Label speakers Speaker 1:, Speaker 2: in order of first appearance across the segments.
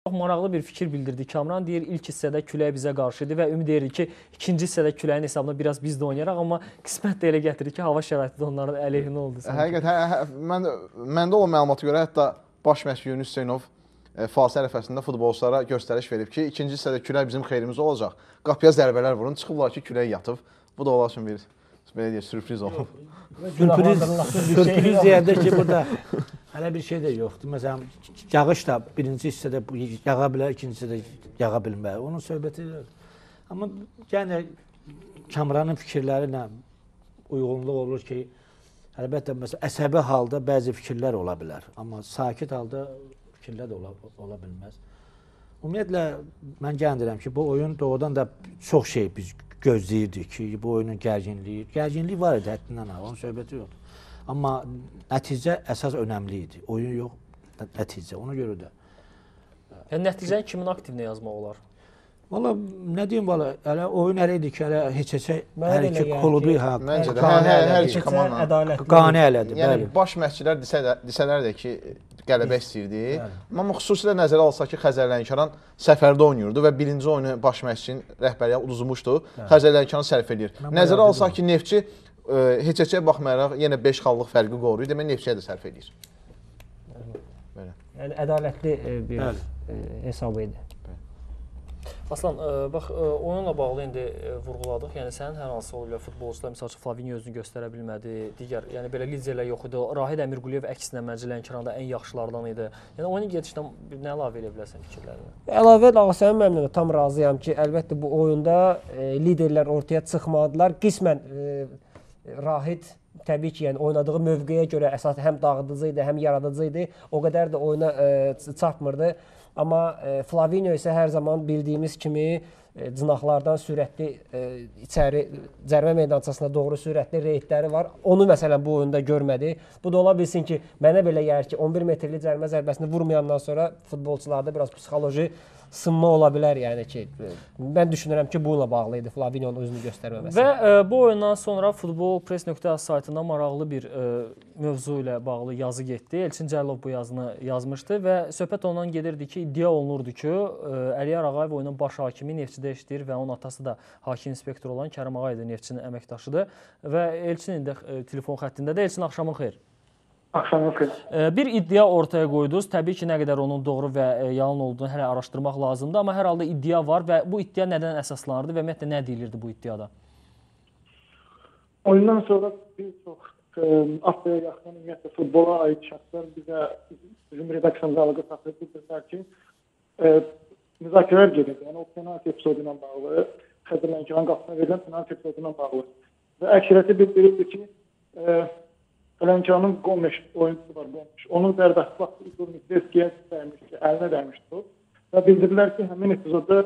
Speaker 1: Çox maraqlı bir fikir bildirdi Kamran. Deyir, ilk hissədə külək bizə qarşı idi və ümid edirdik ki, ikinci hissədə küləyin hesabına biraz biz də oynayaraq, amma qismət də elə gətirdi ki, hava şəraiti də onların əleyhinə oldu.
Speaker 2: Həqiqətən, məndə olan məlumata görə hətta baş məşqçi Yunus Hüseynov fasilə ərəfəsində futbolçulara göstəriş verib ki, ikinci hissədə külək bizim xeyrimizə olacaq. Qapıya zərbələr vurun, çıxıblar ki, külək yatıb. Bu da onlar üçün bir, belə deyək, sürpriz olub.
Speaker 3: Sürpriz deyəndə ki, burada hələ bir şey də yoxdur. Məsələn, yağış da birinci hissədə yağa bilər, ikinci hissədə yağa bilməz. Onun söhbəti yoxdur. Amma yəni Kamranın fikirləri ilə uyğunluq olur ki, əlbəttə, məsələn, əsəbi halda bəzi fikirlər ola bilər. Amma sakit halda fikirlər də ola bilməz. Ümumiyyətlə, mən gəlirəm ki, bu oyun doğrudan da çox şey biz gözləyirdik ki, bu oyunun gərginliyi. Gərginlik var idi həddindən artıq, onun söhbəti yoxdur. Amma nəticə əsas önəmli idi. Oyun yox, nəticə. Ona görə də.
Speaker 1: Yəni, nəticəni kimin aktivinə yazmaq olar?
Speaker 3: Valla, nə deyim, valla, hələ oyun hələ idi ki, hələ heç-heçə hər iki klubu qane elədi.
Speaker 2: Yəni, baş məşqçilər desələr də ki, qələbə istəyirdi. Amma xüsusilə nəzərə alsaq ki, Xəzər Lənkəran səfərdə oynayırdı və birinci oyunu baş məşqçinin rəhbərliyi uduzmuşdu. Xəzər Lənkəran sərf eləyir. Nəzərə alsaq ki, Neftçi heç-heçəyə baxmayaraq yenə 5 xallıq fərqi qoruyur. Demək, Neftçiyə də sərf eləyir.
Speaker 4: Yəni, ədalətli bir hesab idi.
Speaker 1: Aslan, bax, oyunla bağlı indi vurğuladıq. Yəni, sənin hər hansı o futbolçular, misal üçün, Flavinho özünü göstərə bilmədi, digər, yəni belə liderlər yox idi. Rahid Əmirquliyev əksinə məncə Lənkəranda ən yaxşılardan idi. Yəni, oyunun gedişindən nə əlavə edə bilərsən fikirlərini?
Speaker 4: Əlavə Ağasəmin müəllimlə də tam razıyam ki, əlbəttə bu oyunda liderlər ortaya çıxmadılar. Qismən Rahid təbii ki, yəni oynadığı mövqeyə görə əsas həm dağıdıcı idi, həm yaradıcı idi. O qədər də oyuna çarpmırdı. Amma Flavinho isə hər zaman bildiyimiz kimi cinahlardan sürətli içəri cərmə meydançasına doğru sürətli reydləri var. Onu məsələn bu oyunda görmədi. Bu da ola bilsin ki, mənə belə gəlir ki, 11 metrli cərmə zərbəsini vurmayandan sonra futbolçularda biraz psixoloji sınma ola bilər. Yəni ki, mən düşünürəm ki, bununla bağlı idi Flavinho'nun özünü göstərməməsi.
Speaker 1: Və bu oyundan sonra futbolpress.az saytında maraqlı bir mövzu ilə bağlı yazı getdi. Elçin Cəlilov bu yazını yazmışdı və söhbət ondan gedirdi ki, iddia olunurdu ki, Əliyar Ağayev oyunun baş hakimi Neftçidə işləyir və onun atası da hakim inspektoru olan Kərim Ağayev də Neftçinin əməkdaşıdır. Və Elçin indi telefon xəttindədir. Elçin, axşamın xeyir.
Speaker 5: Axşamın xeyir.
Speaker 1: Bir iddia ortaya qoydunuz. Təbii ki, nə qədər onun doğru və yalan olduğunu hələ araşdırmaq lazımdır. Amma hər halda iddia var və bu iddia nədən əsaslanırdı və ümumiyyətlə nə deyilirdi bu iddiada?
Speaker 5: Oyundan sonra bir çox Afriya yaxın ümumiyyətlə futbola aid şəxslər bizə, bizim redaksiyamıza əlaqə saxlayıb bildirdilər ki, müzakirələr gedirdi. Yəni o penalti epizodu ilə bağlı, Xəzər Lənkəran qapısına verilən penalti epizodu ilə bağlı. Və əksəriyyəti bildirirdi ki, Lənkəranın Gomes oyuncusu var, Gomes. Onun zərbəsi vaxtı Igor Mitreskiyə dəymişdi, əlinə dəymişdi o. Və bildirdilər ki, həmin epizodda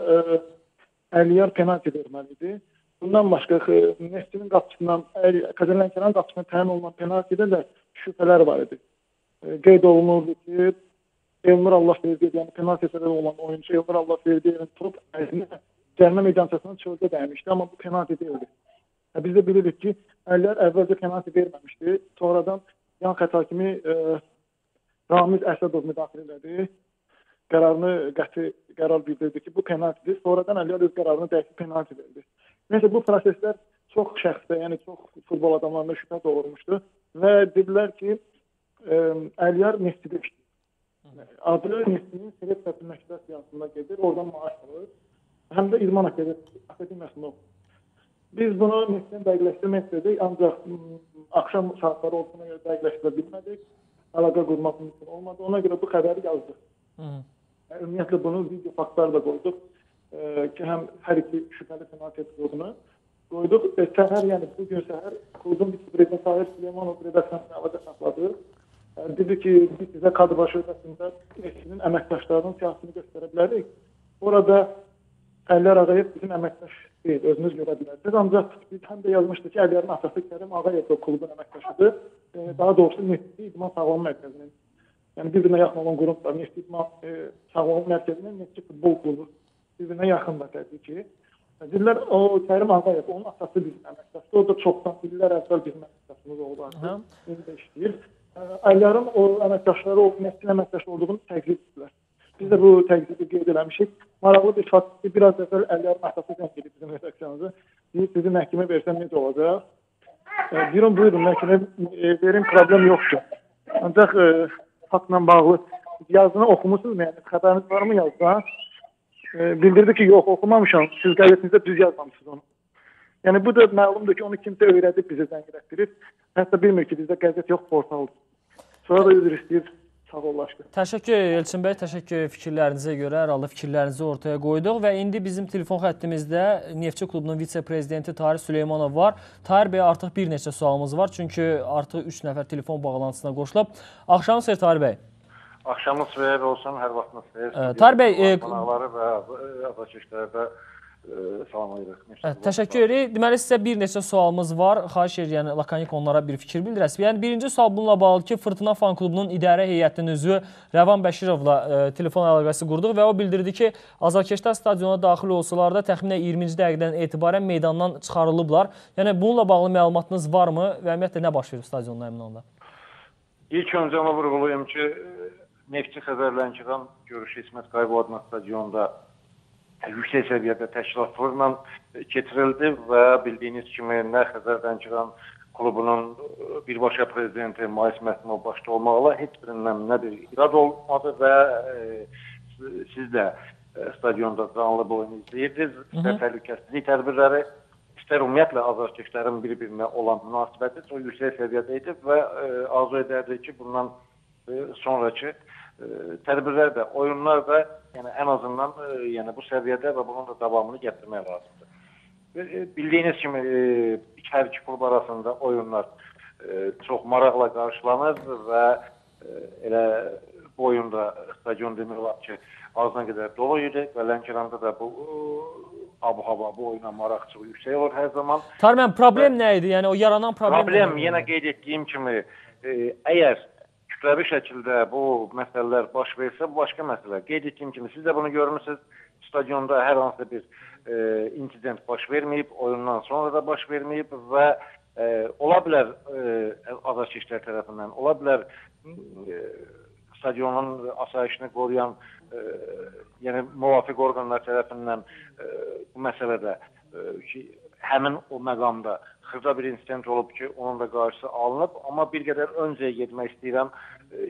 Speaker 5: Əliyar penalti verməli idi. Bundan başqa Neftçinin qapısından, Xəzər Lənkəran qapısından təyin olunan penaltidə də şübhələr var idi. Qeyd olunurdu ki, Elnur Allahverdiyev, yəni penalti səbəbi olan oyuncu Elnur Allahverdiyevin top əlinə cərmə meydançasının çöldə dəymişdi, amma bu penalti deyildi. Biz də bilirik ki, Əliyar əvvəlcə penalti verməmişdi. Sonradan yan xətt hakimi Ramiz Əsədov müdaxilə elədi. Qərarını, qəti qərar bildirdi ki, bu penaltidir. Sonradan Əliyar öz qərarını dəyişib penalti verdi. Neysə, bu proseslər çox şəxsdə, yəni çox futbol adamlarında şübhə doğurmuşdu və dedilər ki, Əliyar Neftçidə işləyir. Adı Neftçinin Seleksiya məktəb siyahısında gedir, oradan maaş alır. Həm də İdman Akademiyasında oxuyur. Biz bunu Neftçidən dəqiqləşdirmək istədik, ancaq axşam saatları olduğuna görə dəqiqləşdirə bilmədik. Əlaqə qurmaq mümkün olmadı. Ona görə bu xəbəri yazdıq. Ümumiyyətlə, bunu video faktları da qoyduq ki, həm hər iki şübhəli penalti epizodunu qoyduq. Səhər, yəni bugün səhər klubun vitse-prezidenti Tahir Süleymanov redaksiyasına əlaqə saxladı. Dedi ki, biz sizə kadr şöbəsində Neftçinin əməkdaşlarının siyahısını göstərə bilərik. Orada Əliyar Ağayev bizim əməkdaş deyil, özünüz görə bilərsiniz. Ancaq biz həm də yazmışdıq ki, Əliyarın atası Kərim Ağayev də klubun əməkdaşıdır. Daha doğrusu Neftçi İdman Sağlamlıq Mərkəzinin, yəni bir-birinə yaxın olan qurumlar, Neftçi İdman Sağlamlıq Mərkəzinin Neftçi Futbol Klubu bir-birinə yaxındır təbii ki. Dedilər, o Kərim Ağayev, onun atası bizim əməkdaşdır. O da çoxdan illər əvvəl bizim əməkdaşımız oldu artıq, indi də işləyir. Əliyarın o əməkdaşları, o Neftçinin əməkdaşı olduğunu təqdim etdilər. Biz də bu təqsiri qeyd eləmişik. Maraqlı bir fakt ki, biraz əvvəl Əliyar Məhtabı zəng edib bizim redaksiyamıza. Deyir, sizi məhkəmə versəm necə olacaq? Deyirəm, buyurun, məhkəmə verin, problem yoxdur. Ancaq faktla bağlı yazını oxumusunuz mu? Yəni, xəbəriniz varmı yazıdan? Bildirdi ki, yox, oxumamışam. Siz qəzetinizdə düz yazmamışsınız onu. Yəni, bu da məlumdur ki, onu kimsə öyrədib bizə zəng elətdirib. Hətta bilmir ki, bizdə qəzet yox, portaldır. Sonra da üzr istəyir. Sağollaşdı.
Speaker 1: Təşəkkür Elçin bəy, təşəkkür fikirlərinizə görə, hər halda fikirlərinizi ortaya qoyduq və indi bizim telefon xəttimizdə Neftçi klubunun vitse-prezidenti Tahir Süleymanov var. Tahir bəy, artıq bir neçə sualımız var, çünki artıq 3 nəfər telefon bağlantısına qoşulub. Axşamınız xeyir Tahir bəy.
Speaker 6: Axşamınız xeyir olsun, hər vaxtınız xeyir.
Speaker 1: Tahir bəy,
Speaker 6: qonaqları və azarkeşləri də salamlayırıq.
Speaker 1: Təşəkkür edirik. Deməli, sizə bir neçə sualımız var. Xahiş edirəm, yəni lakonik onlara bir fikir bildirəsiniz. Yəni, birinci sual bununla bağlı ki, Fırtına Fan Klubunun idarə heyətinin üzvü Rəvan Bəşirovla telefon əlaqəsi qurduq və o bildirdi ki, azarkeşlər stadiona daxil olsalar da təxminən 20-ci dəqiqədən etibarən meydandan çıxarılıblar. Yəni, bununla bağlı məlumatınız varmı və ümumiyyətlə nə baş verib stadionda həmin anda?
Speaker 6: İlk öncə onu vurğulayım ki, Neftçi Xəzər Lənkəran görüşü İsmət Qayıbov adına stadionda yüksək səviyyədə təşkilatlarla keçirildi və bildiyiniz kimi nə Xəzər Lənkəran klubunun birbaşa prezidenti Mais Məhmudov başda olmaqla heç birindən nə bir irad olmadı və siz də stadionda canlı bu oyunu izləyirdiniz. İstər təhlükəsizlik tədbirləri, istər ümumiyyətlə azarkeşlərin bir-birinə olan münasibəti çox yüksək səviyyədə idi və arzu edərdik ki, bundan sonraki tədbirlər də, oyunlar da yəni ən azından yəni bu səviyyədə və bunun da davamını gətirmək lazımdır. Bildiyiniz kimi hər iki klub arasında oyunlar çox maraqla qarşılanır və elə bu oyunda stadion demək olar ki, azına qədər dolu idi və Lənkəranda da bu ab-hava, bu oyuna maraq çox yüksək olur hər zaman.
Speaker 1: Tahir müəllim, problem nə idi? Yəni o yaranan problem?
Speaker 6: Problem yenə qeyd etdiyim kimi, əgər kütləvi şəkildə bu məsələlər baş versə, bu başqa məsələ. Qeyd etdiyim kimi, siz də bunu görmüsünüz, stadionda hər hansı bir insident baş verməyib, oyundan sonra da baş verməyib və ola bilər azarkeşlər tərəfindən, ola bilər stadionun asayişini qoruyan, yəni müvafiq orqanlar tərəfindən bu məsələdə ki, həmin o məqamda xırda bir insident olub ki, onun da qarşısı alınıb. Amma bir qədər öncəyə getmək istəyirəm.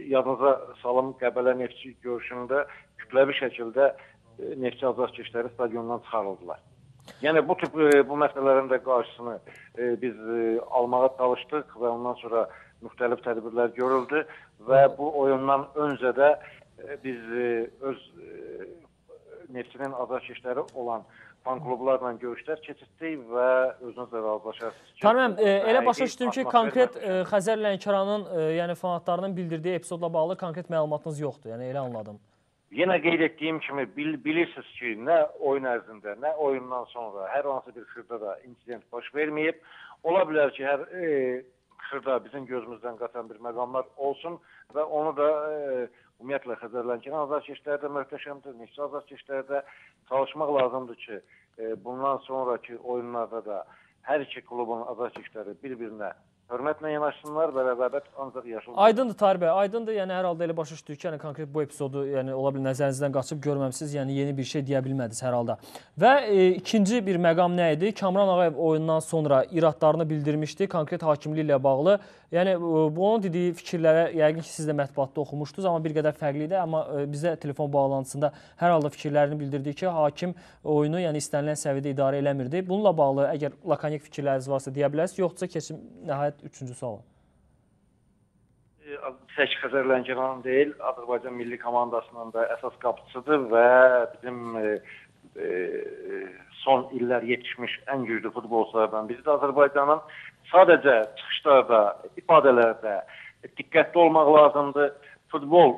Speaker 6: Yadınıza salım, Qəbələ Neftçi görüşündə kütləvi şəkildə Neftçi azarkeşləri stadiondan çıxarıldılar. Yəni bu tip bu məsələlərin də qarşısını biz almağa çalışdıq və ondan sonra müxtəlif tədbirlər görüldü və bu oyundan öncə də biz öz Neftçinin azarkeşləri olan fan klublarla görüşlər keçirtdik və özünüzlə razılaşarsınız ki...
Speaker 1: Tahir müəllim, elə başa düşdüm ki, konkret Xəzər Lənkəranın, yəni fanatlarının bildirdiyi epizodla bağlı konkret məlumatınız yoxdur, yəni elə anladım.
Speaker 6: Yenə qeyd etdiyim kimi, bilirsiniz ki, nə oyun ərzində, nə oyundan sonra hər hansı bir xırda da insident baş verməyib. Ola bilər ki, hər xırda bizim gözümüzdən qaçan bir məqamlar olsun və onu da ümumiyyətlə Xəzər Lənkəran azarkeşləri də möhtəşəmdir, Neftçi azarkeşləri də çalışmaq lazımdır ki, bundan sonraki oyunlarda da hər iki klubun azarkeşləri bir-birinə hörmətlə yanaşsınlar və rəqabət ancaq yaşıl.
Speaker 1: Aydındır Tahir bəy, aydındır. Yəni hər halda elə başa düşdük ki, yəni konkret bu epizodu, yəni ola bilər nəzərinizdən qaçıb görməmisiniz, yəni yeni bir şey deyə bilmədiniz hər halda. Və ikinci bir məqam nə idi? Kamran Ağayev oyundan sonra iradlarını bildirmişdi konkret hakimliklə bağlı. Yəni bu onun dediyi fikirlərə yəqin ki, siz də mətbuatda oxumuşdunuz, amma bir qədər fərqli idi. Amma bizə telefon bağlantısında hər halda fikirlərini bildirdi ki, hakim oyunu yəni istənilən səviyyədə idarə eləmirdi. Bununla bağlı əgər lakonik fikirləriniz varsa deyə bilərsiniz, yoxsa keçim nəhayət üçüncü suala.
Speaker 6: Tək Xəzər Lənkəran deyil, Azərbaycan milli komandasının da əsas qapıcısıdır və bizim son illər yetişmiş ən güclü futbolçulardan biridir Azərbaycanın. Sadəcə çıxışlarda, ifadələrdə diqqətli olmaq lazımdır. Futbol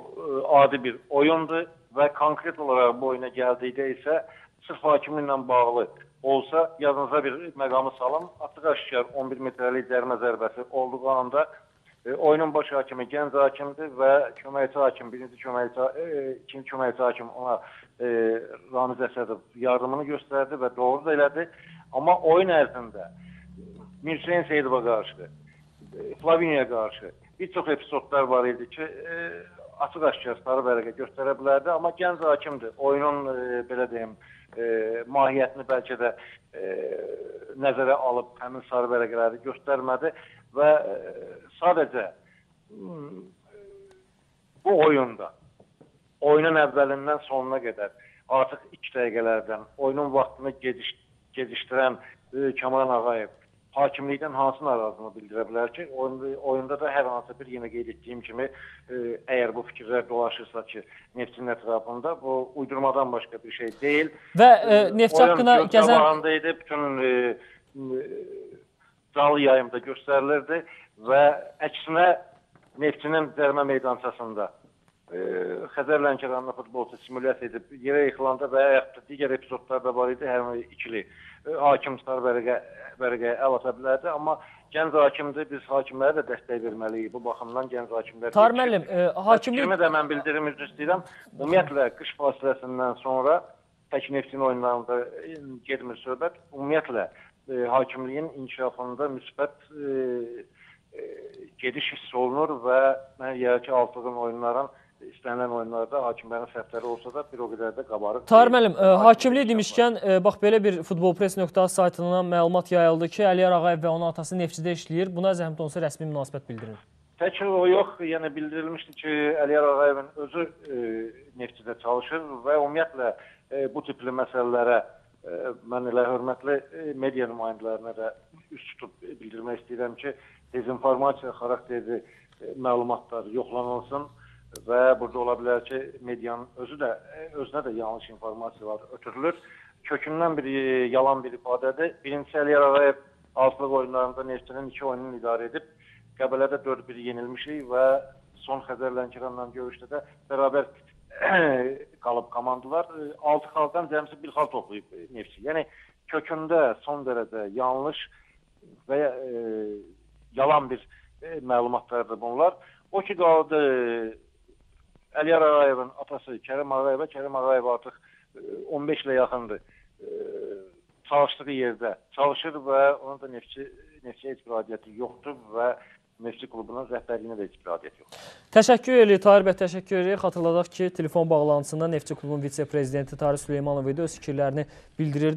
Speaker 6: adi bir oyundur və konkret olaraq bu oyuna gəldikdə isə sırf hakimliklə bağlı olsa, yadınıza bir məqamı salın. Açıq-aşkar 11 metrəlik cərimə zərbəsi olduğu anda oyunun baş hakimi gənc hakimdir və köməkçi hakim, birinci köməkçi, ikinci köməkçi hakim ona Ramiz Əsədov yardımını göstərdi və doğru da elədi. Amma oyun ərzində Mirhüseyn Seyidova qarşı, Flavinioya qarşı bir çox epizodlar var idi ki, açıq-aşkar sarı vərəqə göstərə bilərdi, amma gənc hakimdir. Oyunun belə deyim, mahiyyətini bəlkə də nəzərə alıb həmin sarı vərəqələri göstərmədi və sadəcə bu oyunda, oyunun əvvəlindən sonuna qədər artıq 2 dəqiqələrdən oyunun vaxtını gecikdirən Kamran Ağayev hakimlikdən hansı narazılığını bildirə bilər ki, oyunda da hər hansı bir, yenə qeyd etdiyim kimi, əgər bu fikirlər dolaşırsa ki, Neftçinin ətrafında, bu uydurmadan başqa bir şey deyil.
Speaker 1: Və Neftçi haqqına gəzən...
Speaker 6: Idi, bütün canlı yayımda göstərilirdi və əksinə Neftçinin cərimə meydançasında Xəzər Lənkəranlı futbolçu simulyasiya edib yerə yıxılanda və yaxud da digər epizodlar da var idi, hər ikili hakim sarı vərəqəyə əl ata bilərdi, amma gənc hakimdir, biz hakimlərə də dəstək verməliyik. Bu baxımdan gənc hakimlər...
Speaker 1: Tahir müəllim, hakimlik...
Speaker 6: Fikrimi də mən bildirim, üzr istəyirəm. Ümumiyyətlə, qış fasiləsindən sonra tək Neftçinin oyunlarında getmir söhbət. Ümumiyyətlə, hakimliyin inkişafında müsbət gediş hiss olunur və mən deyirəm ki, altılığın oyunların istənilən oyunlarda hakimlərin səhvləri olsa da bir o qədər də qabarıq.
Speaker 1: Tahir müəllim, hakimlik demişkən, bax belə bir futbolpress.az saytından məlumat yayıldı ki, Əliyar Ağayev və onun atası Neftçidə işləyir. Buna zəhmət olsa rəsmi münasibət bildirin.
Speaker 6: Tək o yox, yəni bildirilmişdi ki, Əliyar Ağayevin özü Neftçidə çalışır və ümumiyyətlə bu tipli məsələlərə mən elə hörmətli media nümayəndələrinə də üst tutub bildirmək istəyirəm ki, dezinformasiya xarakterli məlumatlar yoxlanılsın və burada ola bilər ki, medianın özü də, özünə də yanlış informasiyalar ötürülür. Kökündən bir yalan bir ifadədir. Birincisi, Əliyar Ağayev altılıq oyunlarında Neftçinin 2 oyununu idarə edib. Qəbələdə 4-1 yenilmişik və son Xəzər Lənkəranla görüşdə də bərabər qalıb komandalar. 6 xaldan cəmsi 1 xal toplayıb Neftçi. Yəni, kökündə son dərəcə yanlış və yalan bir məlumatlardır bunlar. O ki, qaldı Əliyar Ağayevin atası Kərim Ağayevə. Kərim Ağayev artıq 15 ilə yaxındır çalışdığı yerdə çalışır və onun da Neftçiyə heç bir aidiyyəti yoxdur və Neftçi klubunun rəhbərliyinə də heç bir aidiyyəti yoxdur.
Speaker 1: Təşəkkür edirik Tahir bəy, təşəkkür edirik. Xatırladaq ki, telefon bağlantısında Neftçi klubunun vitse-prezidenti Tahir Süleymanov idi, öz fikirlərini bildirirdi.